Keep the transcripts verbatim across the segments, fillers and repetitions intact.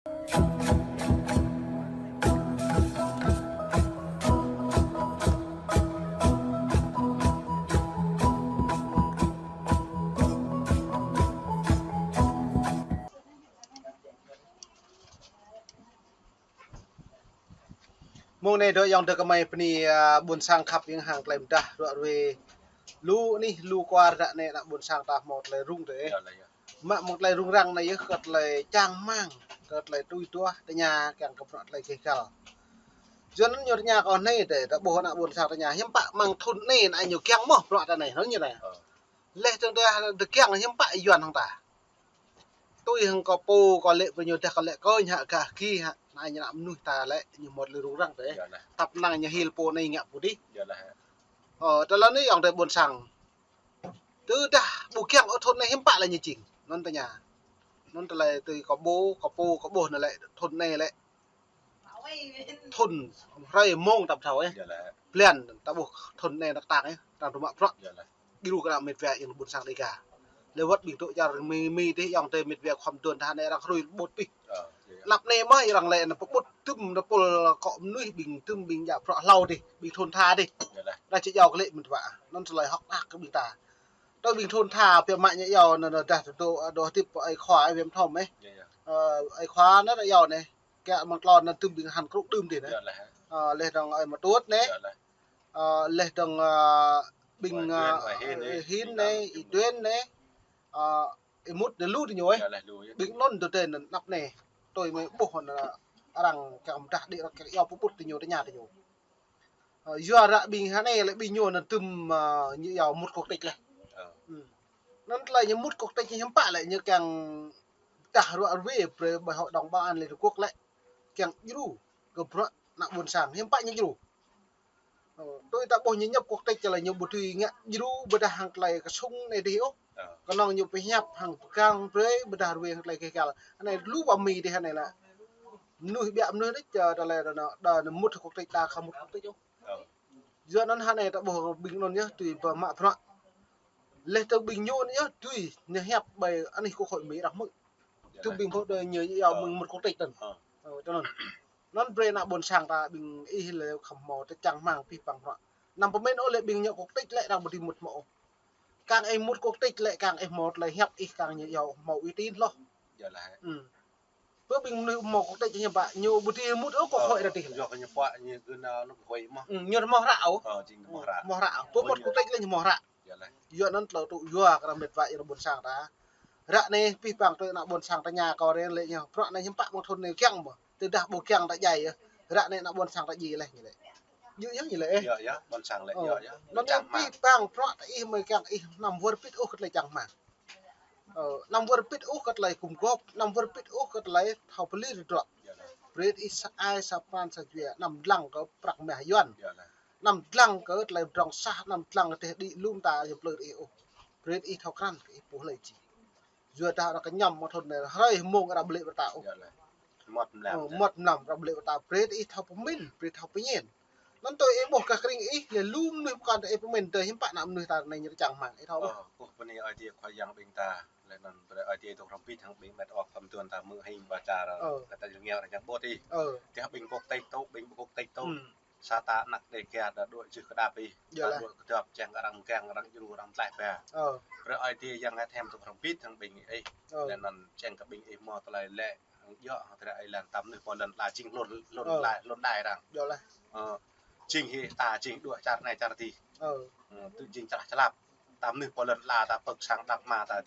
Mông anai dŏ ayŏng adơi gơmơi bơni, a, ƀuôn sang khăp hiam hăng tơlơi pơdah ruă ruê. Lu anih lu kwar ră anai ană ƀuôn sang ta hmâo tơlơi rŭng tơ. Yơh lah, yơh. Mă mơ̆ng tơlơi rŭng răng anai yơh kơ tơlơi čang rơmang, kơ tơlơi tui duah tơña kiăng kơ bruă tơlơi gêh gal. Yua anŭn ñu tơña kơ anai dêh, ta ƀuh ană ƀuôn sang tơña hiư̆m pă mơ̆ng thŭn anai ană ñu kiăng mơ̆ bruă ta anai, anŭn ñu anai. Ơ. Laih dơ̆ng tơdah tơkiăng hiư̆m pă Yuan hăng ta. Tui hăng kâo pô, kâo lĕ pơ ñu tơdah kâo lĕ kơ ñu hă gah ki hă, anai ñu ană mơnuih ta lĕ ñu hmâo tơlơi rŭng răng tơ. Yơh lah. Tăp năng ñu hil pô anai ngă pô adih. Yơh lah. Ơ, tơlơi anai ayŏng adơi ƀuôn sang. Tơdah ƀu kiăng ôh thŭn anai hiư̆m pă lĕ ñu jing. Anŭn tơña. Anŭn tơlơi tui kâo ƀuh, kâo pô, kâo ƀuh anai lĕ thŭn anai lĕ thŭn hrơi mông ta ƀu thâo ôh. Yơh lah. Blan ta ƀuh thŭn anai ta kơtang ôh, arăng tŭ mă bruă. Yơh lah. Djru kơ ană mĕt wa ayŏng ƀuôn sang Dêga. Lĕ wơ̆t ƀing tŭ čar Mi, Mi dih ayŏng adơi mĕt wa khŏm dŏn tah anai arăng hrui pơƀut pih. Ơ, yơh. Anăp anai mơ̆ arăng lĕ ană pơƀut tŭm ană pôl akŏ mơnuih ƀing tŭm ƀing djă bruă hlâo dih, ƀing thŭn tha dih. Yơh lah. Đa či jao kơ lĕ mĕt wa. Anŭn tơlơi hŏk đah kơ ƀing ta. Tơ ƀing thŭn tha pioh mă ñu iâu anŭn, anŭn dah tơdŏ, dŏ hơdip ơi khua ơi wem thom ôh. Yơh, yơh. Ơ, ơi khua anŭn iâu anai. Kơ mơ̆ng tlôn anŭn tŭm ƀing hăn krŭ đưm dih anai. Yơh lah. Ơ, laih dơ̆ng ơi Mơtuôt anai. Yơh lah. Ơ, laih dơ̆ng, ơ, ƀing, ơi Duen, ơ, ơi Hin anai, Hin anai, ƀing Ih Duen anai. Ơ, Ih Mŭt anai lu tơ ñu ôh. Yơh lah, lu yơh. Ƀing anŭn tơ tơ anŭn anăp anai. Tui mơi ƀuh anŭn arăng kiăng pơdah đĭ arăng kiăng iâu pơƀut tơ ñu tơña tơ ñu. Ơ, yua ră ƀing hơnai lĕ ƀing ñu anŭn tŭm, ơ, ñu iâu mŭt quốc tịch lĕ. Ơ. Ư. Anŭn tơlơi ñu mŭt quốc tịch ñu hiư̆m pă lĕ ñu kiăng pơdah ruă ruê brơi ƀơi Hội đồng Bảo an Liên Hợp Quốc lĕ. Kiăng djru kơ bruă ană ƀuôn sang hiư̆m pă ñu djru. Ơ, tui ta ƀuh ñu nhập quốc tịch lĕ ñu ƀu dưi ngă djru pơdah hăng tơlơi kơsŭng anai dih ôh. Ơ. Kơnơ̆ng ñu pơhiăp hăng pơgang brơi pơdah ruê hăng tơlơi gêh gal. Anai lu ƀă Mi dih anai lĕ. Mơnuih ƀiă mơnuih đôč, ơ, tơlơi đa anŭn, đa anŭn mŭt quốc tịch đa khŏm mŭt quốc tịch ôh. Ơ. Yua anŭn hơnai ta ƀuh ƀing anŭn yơh tui pơmă bruă. Laih dơ̆ng ƀing ñu anŭn yơh tui ñu hiăp ƀơi anih quốc hội Mi arăng hmư̆. Tui ƀing pô đơi ñu iâu mơ̆ng mŭt quốc tịch anŭn. Ơ. Ơ, tui anŭn. Anŭn brơi ană ƀuôn sang ta ƀing ih lĕ khŏm hmâo tơčang rơmang pih păng bruă. Anăm pơmĭn ôh lĕ ƀing ñu quốc tịch lĕ arăng ƀu dưi mŭt hmâo ôh. Kiăng ih mŭt quốc tịch lĕ kiăng ih hmâo tơlơi hiăp ih kiăng ñu iâu hmâo uy tín hloh. Yơh lah. Ư. Bơ ƀing mơnuih hmâo quốc tịch hiư̆m pă, ñu ƀu dưi mŭt ôh quốc hội ră tih. Yua kơ ñu pă ñu gơna anŭn quốc hội mơ̆. Ư, ñu hmâo hră ôh. Ơ, jing hmâo hră. Hmâo hră. Bơ mŭt quốc tịch lĕ ñu hmâo hră. Yơh lah. Yua anŭn tơlơi tŭ yua kơ arăng mĕt wa ayŏng ƀuôn sang ta. Ră anai pih păng tui ană ƀuôn sang tơña kâo reng lĕ ñu. Bruă anai hiư̆m pă mơ̆ng thŭn anai kiăng mơ̆. Tơdah ƀu kiăng ta djai yơh. Ră anai ană ƀuôn sang ta djai laih ñu lĕ. Djơ̆ yơh ñu lĕ ê. Yơh, yơh, ƀuôn sang lĕ, ơ, yơh, yơh. Anŭn tơlơi pih păng bruă ta ih mơi kiăng ih anăm wơr bĭt ôh kơ tơlơi čang rơmang. Ơ, anăm wơr bĭt ôh kơ tơlơi gum gôp, anăm wơr bĭt ôh kơ tơlơi thâo pơlir tơdruă. Yơh lah. Brơi ih sa ai sa pran sa jua, anăm lăng kơ prăk mah Yuan. Yơh lah. Anăm lăng kơ tơlơi pơdrŏng sah, anăm lăng kơ tơlơi đĭ lŏm ta yơh plư ih ôh. Brơi ih thâo krăn kơ ih pô hlơi či. Yua dah arăng kơñăm mơ̆ng thŭn anai, hrơi mông arăng ƀu lĕ pơrơta ôh. Yơh lah. Mŏt mlam. Ơ, mŏt mlam arăng ƀu lĕ pơrơta, brơi ih thâo pơmĭn, brơi thâo pơñen. Anŭn tui ih ƀuh kơ kring ih, lĕ lu mơnuih pơkŏn tơ ih pơmĭn tơ hiư̆m pă ană mơnuih ta anai ñu čang rơmang, ih thâo ƀuh. Ơ, ƀuh bơni Ơi Adai Khua Yang ƀing ta, lĕ anŭn brơi Ơi Adai tŏ hrŏm bĭt hăng ƀing mĕt wa khŏm tuan ta hmư̆ hing ƀa čar, ơ, kơ ta jing ngiao arăng jang ƀuh tih. Ơ. Tơdah ƀing quốc tịch tŏ, ƀing quốc tịch tŏ. Ư. Sa ta ană Dêga đa dŏ jưh kơdap ih. Yơh lah. Đa dŏ kơdap čang arăng kiăng arăng djru arăng tlaih ba. Ơ. Brơi Ơi Adai Yang Bơngăt Hiam tŏ hrŏm bĭt hăng ƀing ih. Ơ. Lĕ anŭn čang kơ ƀing ih hmâo tơlơi lĕ hăng djơ̆ hăng tơlơi ih lăng tam mơnuih pô lŏn ala jing hlŭn, hlŭn, ơ, ala, hlŭn đai arăng. Yơh lah. Ơ. Jing hĭ ta jing dŏ čar anai čar adih. Ơ. Ơ, tŭ jing čơlah čơlap. Tam mơnuih pô lŏn ala ta pơ̆k sang đăp ma ta.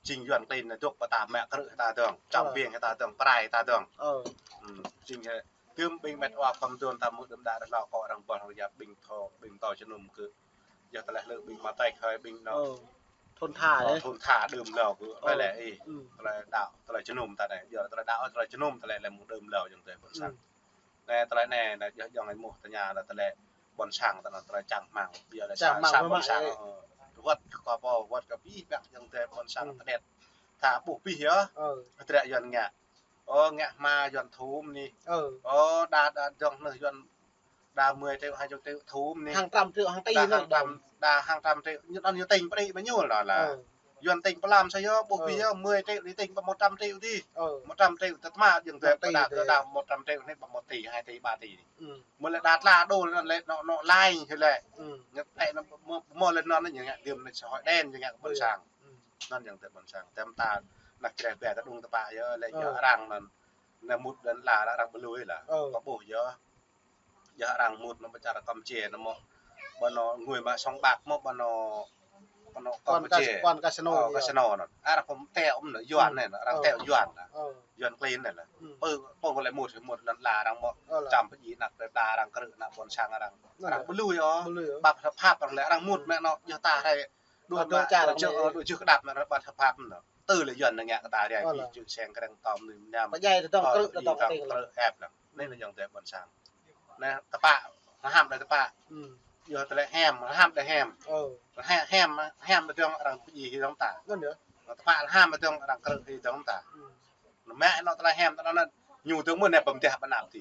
Jing Yuan klin anai dŏ pơ ta mă krư̆ ta dơ̆ng, čăm, ơ, biêng ta dơ̆ng, prai ta dơ̆ng. Ơ. Ư, jing hĭ. Tơm ƀing mĕt wa khŏm tuan ta mơ̆ đưm đă rơh hlâo kơ arăng ƀuh arăng yap ƀing thâo, ƀing thâo jơnum kơ. Yơh tơlơi hlơi ƀing mă tĕk hơi ƀing anŭn. Ơ. Thŭn tha, ơ, ơ, thŭn tha đưm hlâo kơ. Ơ. Tơlơi ih. Ư. Tơlơi đaŏ, tơlơi jơnum ta anai. Yơh tơlơi đaŏ, tơlơi jơnum tơlơi lĕ mơ̆ng đưm hlâo jing tơlơi ƀuôn sang. Ư. Anai tơlơi anai, anai yơh ayŏng ih mơ̆ tơña anai tơlơi ƀuôn sang ta anai tơlơi čang rơmang. Yơh lĕ čang rơmang sa ƀuôn sang, ơ. Wơ̆t kơ pô, wơ̆t kơ pih păng jing tơlơi ƀuôn sang, ư, ta đet. Tha ƀuh pih yơh. Ơ. Tơlơi Yuan ngă. Ơ, ngă hma Yuan thum anai. Ơ. Ơ, đa, đa dơ̆ng anai Yuan đa mười triệu, hai chục triệu thum anai. Hàng trăm triệu, hàng tỷ đa anai hàng trăm, đa hàng trăm triệu. Ñu anŭn ñu tĭng pơ anai ƀu ñu lah lah. Ơ. Yuan tỉnh pơlam sa yơh, ƀuh pi yơh, mười triệu đi tỉnh ƀă một trăm triệu đi. Một trăm triệu tơtma, jing tơ ƀă đa, đa một trăm triệu anai ƀă một tỷ, hai tỷ, ba tỷ đi. Mơ̆ lĕ đa tla đôl anŭn lĕ nŏ, nŏ lai ñu lĕ. Ngă tĕ nŏ mơ̆, mơ̆ lĕ anŭn ñu ngă đưm anai xã hội đen, ñu ngă ƀôn sang. Anŭn jing tơ ƀôn sang. Tơm ta năk čreh ƀe ta đung tơpă yơh, lĕ yơh arăng anŭn. Anai mŭt đơ̆n la, la arăng ƀu lui la. Kơ ƀuh yơh. Yơh arăng mŭt nŏ pơ čar Campuchia nŏ mơ̆. Ƀă nŏ ngui mă sông bạc mơ̆ ƀă nŏ, ƀă nŏ Campuchia. Casino anŭn. Arăng pơm tĕ ôm nŏ yuan anai nŏ, arăng tĕ yuan nŏ. Yuan klin anai la. Pơ, pơ lĕ mŭt, mŭt đơ̆n la arăng mơ̆. Čăm pơjing năk đơ̆n la arăng krư̆ năk ƀôn sang arăng. Arăng ƀu lui ôh. Ƀă thâo pap arăng lĕ arăng mŭt mă nŏ, yơh ta rai. Đuaĭ mă, đuaĭ čơ̆, đuaĭ čơ̆ kơdăp mă, ƀă thâo pap nŏ. Tơ lĕ yuan nao ngă kơ ta rai, pi čư̆ seng kreng tom nui mơnam. Pơdjai tơdang krư̆, tơdang krư̆ ĕp lăng. Anai lĕ jing tơ ƀôn sang. Anai tơpă, hăm đơi tơpă. Yơh tơlơi hăm, hăm đơi hăm. Hăm, hăm, hăm đơi tơdang arăng pơjing hĭ dong ta. Tơpă hăm đơi tơdang arăng krư̆ hĭ dong ta. Nŏ mă nŏ tơlơi hăm, tơlơi anŭn, ñu tơdang mơ̆ anai pơm tĕh ƀă năp ti.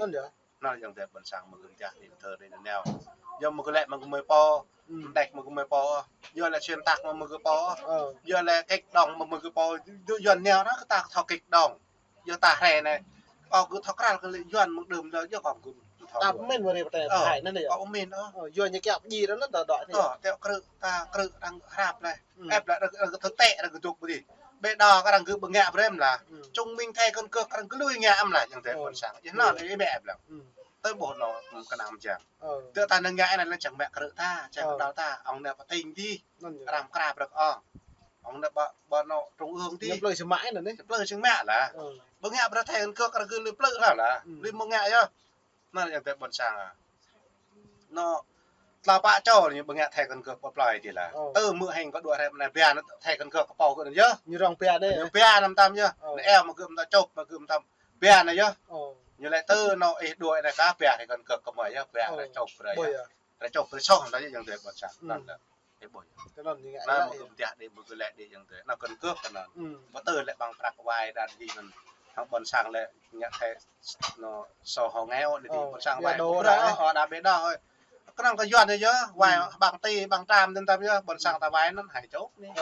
Anŭn jing tơ ƀôn sang mơ̆ gơ̆ tĕh đĭ thơ đĭ neo. Yơh mơ̆ gơ̆ lĕ mơ̆ gơ̆ mơi pô. Đĕk mơ̆ gơ̆ mơi pô. Yơh lĕ xuyên tạc mơ̆ mơ̆ gơ̆ pô. Yơh lĕ kĕč đong mơ̆ mơ̆ gơ̆ pô. Yơh yuan neo nŏ kơ ta thâo kĕč đong. Yơh ta rai anai. Ơ gơ̆ thâo krăl kơ lĕ yuan mơ̆ng đưm lơ yơh kơ gơ̆ thâo. Ta pơmĭn mơ̆ rai pơtĕ hai anŭn yơh. Kơ pơmĭn ôh. Yơh ñu kiăng pơjing anŭn tơdang đôč anai. Ơ, tĕ krư̆ ta krư̆ arăng hrăp lĕ. Ĕp lĕ, arăng tơtĕ arăng kơdŭk ƀu dih. Ƀĕ đa kơ arăng gơ̆ ƀu ngă brem la. Čung minh thai kơn kơk arăng gơ̆ lui ngă mơ̆ la, jing tơ ƀôn sang. Yơh anŭn ih ƀĕ ĕp lăng. Tơ ƀuh nŏ, kơnam jang. Tơ ta nao ngă anai lĕ čang mă krư̆ ta, čang đao ta, ŏng anai pơtĭng dih. Arăng krăp rơ̆k ŏng. Ŏng anai ƀă, ƀă nŏ trung ương dih. Ñu plơi sơmă anai. Ñu plơi sơmă la. Ƀu ngă brơi thai kơn kơk arăng gơ̆ lui plơi la la. Lui mơ̆ ngă yơh. Anŭn jing tơ ƀôn sang. Nŏ tla pă čô ñu ƀu ngă thai kơn kơk pơ plơi dih la. Tơ mơ̆ hăng kơ đuaĭ rai mơ̆ anai ƀiă nŏ thai kơn kơk kơ pô gơ̆ anŭn yơh. Ñu rong ƀiă anai. Ñu ƀiă anăm tam yơh. Anai eo mơ̆ gơ̆ tam čŏp mơ̆ gơ̆ tam ƀiă anai yơh. Ñu lĕ tơ nŏ ih đuaĭ anai kơ ƀiă thai kơn kơk kơ mơi yơh, ƀiă rai čŏp rai yơh. Rai čŏp rai soh anŭn yơh jing tơ ƀôn sang. Anŭn lĕ. Ih ƀuh. Tơ anŭn ñu ngă. Anŭn mơ̆ gơ̆ tĕh đĭ mơ̆ gơ̆ lĕ đĭ jing tơ. Anŭn kơn kơk anŭn. Ƀă tơ lĕ ƀăng prăk wai đa dih anŭn. Hăng ƀôn sang lĕ ngă thai nŏ sô hô ngeo đĭ dih ƀôn sang wai. Ƀu đa ôh, đa ƀĕ đa hơi. Kơnơ̆ng kơ yuan yơh, wai ƀăng ti, ƀăng tram tơm tơm yơh, ƀôn sang ta wai anŭn hai čŏk anai.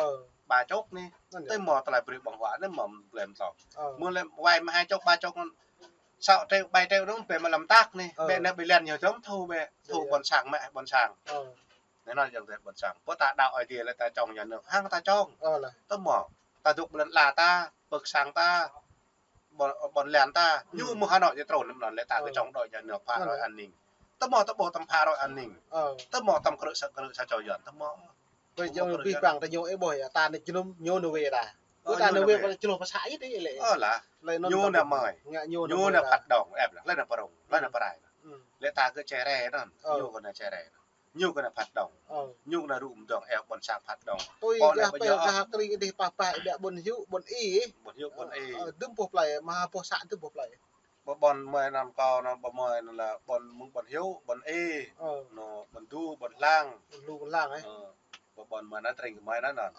Ba čŏk anai. Tơ mơ̆ tơlơi brơi ƀơ̆ng huă anai mơ̆ blem tŏ. Mơ̆ lĕ wai mă hai čŏk, ba čŏk anŭn. Sáu triệu, bảy triệu anŭn ƀĕ mă lăm tak anai. Ƀĕ anai ƀĕ lĕ ñu tơm thu ƀĕ. Thu ƀôn sang mă ƀôn sang. Anŭn jing tơ ƀôn sang. Pơ ta đaŏ Ơi Adai lĕ ta čong nhà nước, hăng ta čong. Tơ mơ̆ ta dŏ ƀơi lŏn ala ta, pơ̆k sang ta, ƀôn, ƀôn lan ta. Ñu mơ̆ Hà Nội ñu trŭn anŭn lĕ ta kơ čong đôč nhà nước phá rối an ninh. Tơ mơ̆ tơ ƀuh tơm phá rối an ninh. Tơ mơ̆ tơm krư̆ sa, krư̆ sa čô yuan. Tơ mơ̆. Ƀơi ñu ƀing ƀăng tơ ñu ih ƀuh yơh, ta anai jơnum ñu nao wai ta. Ơ, ta nao wai ta čơlŏh pơsă ih tơ lĕ. Ơ la. Ñu nao mơi. Ñu nao phat đong, ĕp la. Lĕ nao pơrŭng, lĕ nao pơrai. Lĕ ta kơ čere anŭn. Ñu kơ nao čere. Ñu kơ nao phat đong. Ñu kơ nao rŭ mơdong eo ƀôn sang phat đong. Tui gah pơ gah kring dih pah pah ƀiă ƀôn hiu ƀôn i. Ƀôn hiu ƀôn i. Dŭm boh plơi, mă boh să dŭm boh plơi. Ƀă ƀôn mơi anŭn kơ anŭn ƀă mơi anŭn la ƀôn mơ̆ng ƀôn hiu ƀôn i. Nŏ ƀôn du ƀôn hlang. Ƀôn du ƀôn hlang ơ. Ƀă ƀôn mơi anŭn tring kơ mơi anŭn anŭn.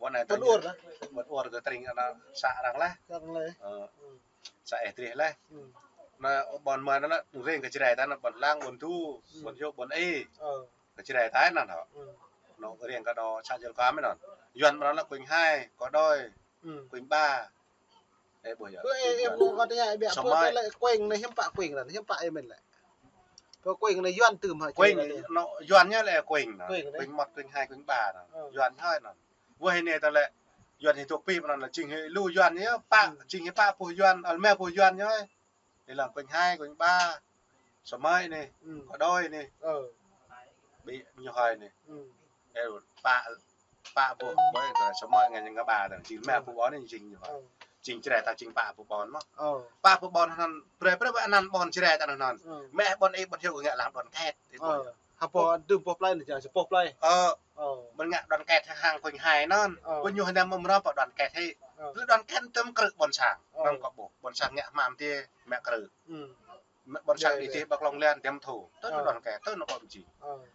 Ƀôn anai ƀôn uar kơ tring anŭn să arăng lah. Să ih trih lah. Anŭn ƀôn mơi anŭn ring kơ Jrai ta anŭn ƀôn hlang ƀôn du ƀôn hiu ƀôn i. Kơ Jrai ta anŭn hŏ. Nŏ ring kơ đô să jơl kơ mơi anŭn. Yuan anŭn la Kuing hai, Kơ Đôi, Kuing ba. Ơ ƀuh yơh. Ơ ơ ơ ƀuh kơ tơña ƀiă pơ tơ lĕ Kuing anai hiư̆m pă Kuing anŭn, hiư̆m pă ih mĭn lĕ. Pơ Kuing anai yuan tơm hă. Kuing nŏ yuan ñu lĕ Kuing anŭn. Kuing một, Kuing hai, Kuing ba anŭn. Yuan hơi anŭn. Wơ̆t anai tơ lĕ yuan hĭ dŏ pĭ anŭn la jing hĭ lu yuan ñu pă, jing hĭ pă boh yuan, ơ mă boh yuan ñu hơi. Ih lăng Kuing hai, Kuing ba. Sơmơi anai, Kơ Đôi anai. Ƀing ñu hơi anai. Ơ, pă, pă boh, ƀơi kơ Sơmơi ngă ñu ngă ba tơ̆ng, jing mă boh ƀôn anai jing ñu hơi. Jing Jrai ta jing pă boh ƀôn mơ̆. Pă boh ƀôn anŭn, brơi brơi ƀơi anăn ƀôn Jrai ta anŭn. Mă ƀôn i ƀôn hiu ngă lăng đoàn kết. Hơpă dŭm boh plơi anai jing sa boh plơi. Ơ, ƀôn ngă đoàn kết hăng Kuing hai anŭn. Ƀôn ñu hơnăm mơ̆ mrô pă đoàn kết hĭ. Lĕ đoàn kết tơm krư̆ ƀôn sang. Anŭn kơ ƀuh, ƀôn sang ngă hmam tê, mă krư̆. Mă ƀôn sang đĭ tê ƀă klŏng lan tơm thu. Tơ anŭn đoàn kết, tơ anŭn kơ mơjing.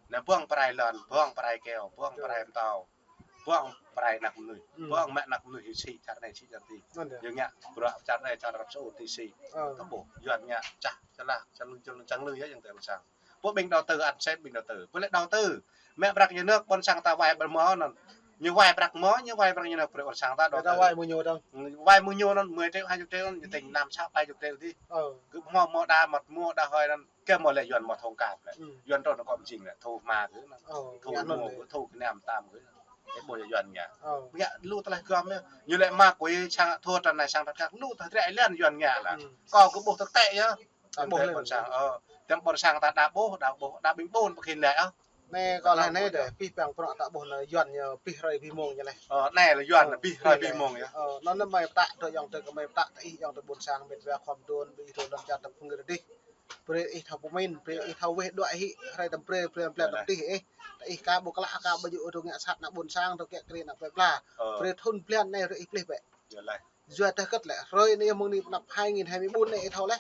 Anai ƀơ̆ng pơrai lŏn, ƀơ̆ng pơrai keo, ƀơ̆ng pơrai mtâo. Ƀơ̆ng pơrai anăk mơnuih. Ƀơ̆ng mă anăk mơnuih hĭ sĭ čar anai sĭ čar dih. Ñu ngă bruă čar anai čar Arab Saudi sĭ. Tơƀuh, yuan ngă čah, čơlah, čang lui, čang lui yơh jing tơ ƀôn sang. Pơ ƀing đầu tư, ăn sĕ ƀing đầu tư. Pơ lĕ đầu tư. Mă prăk nhà nước, ƀôn sang ta wai ƀơi mơ̆ anŭn. Ñu wai prăk mơ̆, ñu wai prăk ñu nao brơi ƀôn sang ta đŏk. Wai mơ̆ ñu dong. Wai mơ̆ ñu anŭn mười triệu, hai chục triệu anŭn, ñu tĭng năm, sáu, bảy chục triệu dih. Kơ hmâo, hmâo đa măt, hmâo đa hơi anŭn. Kơ hmâo lĕ Yuan hmâo thong kap lĕ. Yuan trŏ nao kơ pơjing lĕ, thu hma kơ anŭn. Thu ñu mơ̆, thu kơ năm tam kơ. Ơ, ƀu Yuan ngă. Ngă lu tơlơi gơm yơh. Ñu lĕ mă kui sang thua trăn anai sang trăn khăk, lu tơlơi lĕ Yuan ngă lah. Kâo kơ ƀuh tơkĕ yơh. Ƀuh lĕ ƀôn sang, ơ, tơm ƀôn sang ta đa ƀuh, đa ƀuh, đa ƀing ƀôn pơkhin lĕ, ơ. Anai kâo lĕ anai dêh, pih păng prŏng ta ƀuh anai Yuan ñu pih hrơi pih mông ñu lĕ. Ơ, anai lĕ Yuan pih hrơi pih mông yơh. Ơ, anŭn anai mơi pơtă, tơ ayŏng tơ kơ mơi pơtă, tơ ih ayŏng tơ ƀôn sang, met wa khom đôn, ƀing ih tơ lŏn čar tơ pơngir dih. Brơi ih thâo pơmĭn, brơi ih thâo weh đuaĭ hĭ, hrơi tơm brơi, brơi blan tơm tih ih. Tơ ih ka ƀu klă, ka ƀu djơ̆ tơ ngă sat ană ƀôn sang, tơ kiăng kri ană plơi pla. Brơi thun blan anai, brơi ih plih bĕ. Yua dah hơget lĕ, hrơi anai mơ̆ng anai pơ anăp hai nghìn hai mươi bốn anai ih thâo lĕ.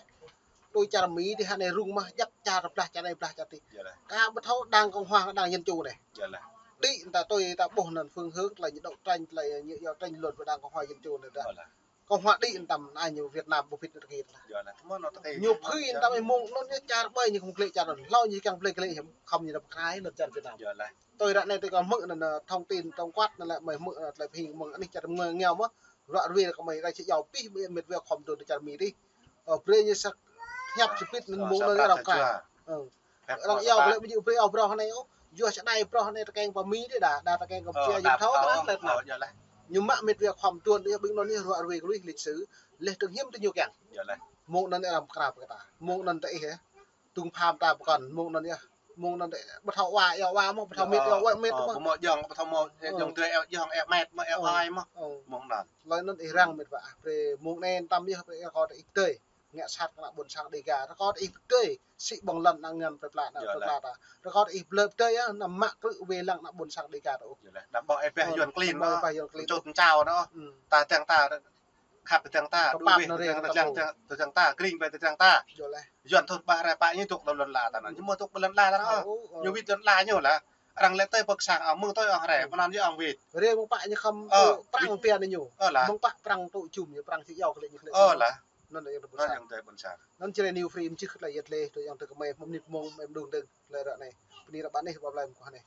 Tui čar Mi dih hă anai rŭng mah, djăp čar blah čar anai blah čar dih. Ka ƀu thâo đảng cộng hòa đảng dân chủ anai. Đĭ ta tui ta ƀuh anŭn phương hướng tơlơi ñu đấu tranh, tơlơi ñu yua tranh luận với đảng cộng hòa dân chủ anai dah. Cộng hòa đĭ tăm anai ñu Việt Nam ƀu phĭt tơkĭt lah. Ñu phưi tăm mông anŭn ñu čar ƀai ñu khŏm klĕ čar anŭn. Hlâo ñu kiăng klĕ klĕ hiam khŏm ñu đăp krai lŏn čar Việt Nam. Tui ră anai tui kâo hmư̆ anŭn thông tin tổng quát anŭn lĕ mơi hmư̆ anŭn tơlơi pơhing mơ̆ng anih čar mơi ngiao mơ̆. Ră ruai kơ mơi rai či yua pih met wa khom đôn tơ čar Mi dih. Ơ, brơi ñu sa hiăp sa pit anŭn mông anŭn arăng krai. Arăng yua kơ lĕ ƀu djơ̆ brơi ôh broh anai ôh. Yua sa đai broh anai tơkeng pơ Mi dih đa, đa tơkeng kơ Campuchia ñu thâo tơlơi lĕ. Ñu mă met wa khom đôn yơh ƀing anŭn yơh ră ruai kơ lui lịch sử. Leh tơng hiam tơ ñu kiăng. Mông anŭn arăng krai pơ kơ ta. Mông anŭn tơ ih yơh. Tung pham ta pơkŏn, mông anŭn yơh. Mông anŭn ƀu thâo wa, yua wa mơ̆, ƀu thâo met, yua wa met mơ̆. Ƀu hmâo jŏng, ƀu thâo hmâo jŏng tui, yua jŏng, yua met mơ̆, yua ơi mơ̆. Mông anŭn. Tơlơi anŭn ih răng met wa. Brơi mông anai tăm yơh, brơi rơkâo tơ ih pơdơi. Ngă sat kơ ană ƀôn sang Dêga. Rơkâo tơ ih pơdơi. Sĭ ƀơ̆ng lŏn ană ngăn plơi pla, ană plơi pla ta. Rơkâo tơ ih blơi pơdơi yơh, anăm mă krư̆ wai lăng ană ƀôn sang Dêga ta ôh. Đăm ƀuh ih pah Yuan klin mơ̆. Ƀuh ih pah Yuan klin. Čut čao anŭn. Ta tơdang ta khăp tơdang ta, pơpap đuaĭ weh tơdang ta, tơdang ta, kring weh tơdang ta. Yuan thun ƀah rai pă ñu dŏ tơ lŏn la ta anŭn. Ñu mơ̆ dŏ pơ lŏn la ta anŭn. Ñu wĭt lŏn la ñu lah. Arăng lĕ tơi pơ sang, ơ, mơ̆ng tơi ŏng rai, pơnăn ñu ŏng wĭt. Rai mơ̆ng pă ñu khŏm prăng pian ñu. Mơ̆ng pă prăng tŭ jum ñu, prăng či yua kơ lĕ ñu kơ lĕ. Anŭn yơh tơ ƀôn sang. Anŭn čơrê New Free mơčih kơ tơlơi yet leh, tơ ayŏng tơ kơ mơi, mơ̆ng nit mông, mơi mơđung dơ̆ng, tơlơi ră anai. Bơni ră ƀăn ih, ƀă blai mơkuah anai.